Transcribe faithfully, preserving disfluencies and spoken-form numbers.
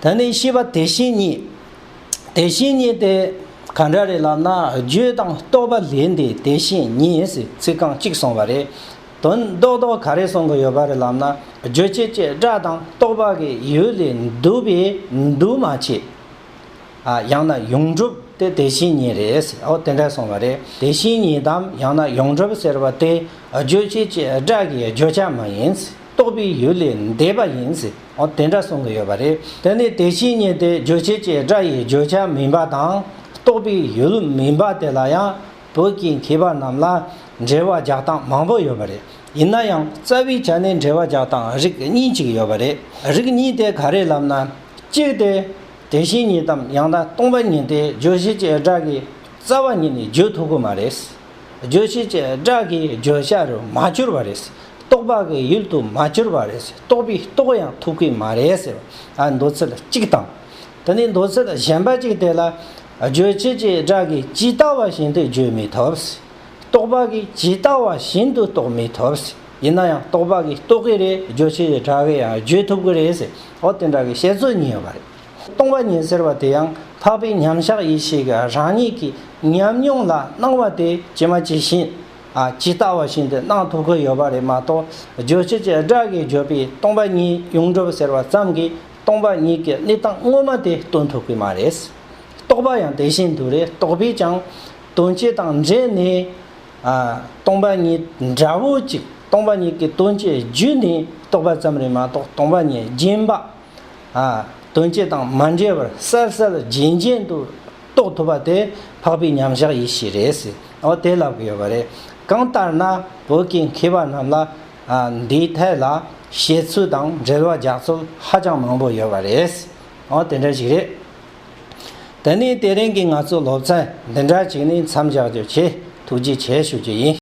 དེ་ནས་བཤད་པ་དེ་བཞིན་ཉིད། དེ་བཞིན་ཉིད་དེ་ག་འདྲ་རེད་ལབ་ན། རྒྱུ་དང་རྟོག་པ་ལས་འདས་དེ་བཞིན་ཉིད་ཟེར་ཚིག་རྐང་གཅིག་གསུངས་པ་རེད། དོན་རྡོག་རྡོག་ག་རེ་གསུང་གི་ཡོད་པ་རེད་ལབ་ན། རྒྱུ་ཆོས་ཀྱི་སྒྲ་དང་རྟོག་པ་གི་ཡུལ་ལས་འདས་པའི་འདུས་མ་བྱས། ཨ། ཡང་ན་ཡོངས་གྲུབ་དེ་དེ་བཞིན་ཉིད་རེད། ཨོ་དེ་འདྲ་གསུངས་པ་རེད། དེ་བཞིན་ཉིད་དམ་ཡང་ན་ཡོངས་གྲུབ་ཟེར་བ་དེ་རྒྱུ་ཆོས་ཀྱི་སྒྲ་གི་བརྗོད་བྱ་མ་ཡིན། རྟོག་པའི་ཡུལ་ལས་འདས་པ་ཡིན། ཨོ་དེ་འདྲ་གསུང་གི་ཡོད་པ་རེད། དེ་ནི་དེ་བཞིན་ཉིད་དེ་རྒྱུ་ཆོས་ཀྱི་སྒྲ་ཡི་བརྗོད་བྱ་མིན་པ་དང་། རྟོག་པའི་ཡུལ་མིན་པ་དེ་ལ་ཡང་བོད་ཀྱི་མཁས་པ་རྣམས་ལ་འགྲེལ་བ་རྒྱག་སྟངས་མང་པོ་ཡོད་པ་རེད། ཡིན་ན་ཡང་རྩ་བའི་ཆ་ནས་འགྲེལ་བ་རྒྱག་སྟངས་རིགས་གཉིས་ཅིག་ཡོད་པ་རེད། རིགས་གཉིས་དེ་ག་རེ་ལབ་ན། གཅིག་དེ། དེ་བཞིན་ཉིད་དམ་ཡང་ན་སྟོང་པ་ཉིད་དེ་རྒྱུ་ཆོས་ཀྱི་སྒྲ་གི་རྩ་བ་ཉིད་ནས་བརྗོད་ཐུབ་ཀྱི་མ་རེད། རྒྱུ་ཆོས་ཀྱི་སྒྲ་གི་བརྗོད་བྱ་རུ་མ་གྱུར་པ་རེད། རྟོག་པ་གི་ཡུལ་དུ་མ་གྱུར་པ་རེད། རྟོག་པས་རྟོགས་ཡང་ཐུབ་ཀྱི་མ་རེད་ཟེར་བ། ཨ། མདོ་ཚིག་གཅིག་དང་། དེ་ནས་མདོ་ཚིག་གཞན་པ་གཅིག་དེ་ལ། རྒྱུ་ཆོས་ཀྱི་སྒྲ་གིས་ཇི་ལྟ་བ་བཞིན་དུ་བརྗོད་མི་ཐུབ། རྟོག་པ་གིས་ཇི་ལྟ་བ་བཞིན་དུ་རྟོགས་མི་ཐུབ། ཡིན་ན་ཡང་རྟོག་པ་གིས་རྟོགས་ཀྱི་རེད། རྒྱུ་ཆོས་ཀྱི་སྒྲ་གིས་ཡང་བརྗོད་ཐུབ་ཀྱི་རེད་ཟེར། འོ་དེ་འདྲ་གི་བཤད་ཚུལ་གཉིས་ཡོད་པ་རེད། སྟོང་པ་ཉིད་ཟེར་བ་དེ་ཡང་འཕགས་པའི་མཉམ་གཞག་ཡེ་ཤེས་ཀྱི་རང་ཉིད་ཀྱི་ཉམས་མྱོང་ལ་སྣང་བ་དེ་ཇི་མ་ཇི་བཞིན། ཨ། ཇི་ལྟ་བ་བཞིན་དུ་སྣང་ཐུབ་ཀྱི་ཡོད་པ་རེད་མ་གཏོགས། རྒྱུ་ཆོས་ཀྱི་སྒྲ་གིས་བརྗོད་པའི་སྟོང་པ་ཉིད་ཡོངས་གྲུབ་ཟེར་བ་ཙམ་གྱིས་སྟོང་པ་ཉིད་ཀྱི་གནས་སྟངས་ངོ་མ་དེ་སྟོན་ཐུབ་ཀྱི་མ་རེད། རྟོག་པ་ཡང་དེ་བཞིན་དུ་རེད། རྟོག་པས་ཀྱང་དོན་སྤྱི་དང་འབྲེལ་ནས། ཨ། སྟོང་པ་ཉིད་འདྲ་བོ་ཅིག་སྟོང་པ་ཉིད་ཀྱི་དོན་སྤྱི་བརྗོད་ནས་རྟོགས་པ་ཙམ་རེད་མ་གཏོགས། སྟོང་པ་ཉིད་རྗེན་པ། ཨ། དོན་སྤྱི་དང་མ་འབྲེལ་བར་གསལ་གསལ་རྗེན་རྗེན་དུ་རྟོགས་ཐུབ་པ་དེ་འཕགས་པའི་མཉམ་གཞག་ཡེ་ཤེས་རེད་ཟེར། འོ་དེ་ལབ་ཀྱི་ཡོད་པ་རེད། གང་ལྟར་ན་བོད་ཀྱི་མཁས་པ་རྣམས་ལ། ཨ། འདིའི་ཐད་ལ་བཤད་ཚུལ་དང་འགྲེལ་བ་རྒྱག་ཚུལ་ཧ་ཅང་མང་པོ་ཡོད་པ་རེད། འོ་དེ་འདྲ་ཞིག་རེད། དེ་ནས་དེ་རིང་གི་ང་ཚོའི་སློབ་ཚན་འདི་འདྲ་ཅིག་ནས་མཚམས་འཇོག་རྒྱུ་བྱས། ཐུགས་རྗེ་ཆེ་ཞུ་རྒྱུ་ཡིན།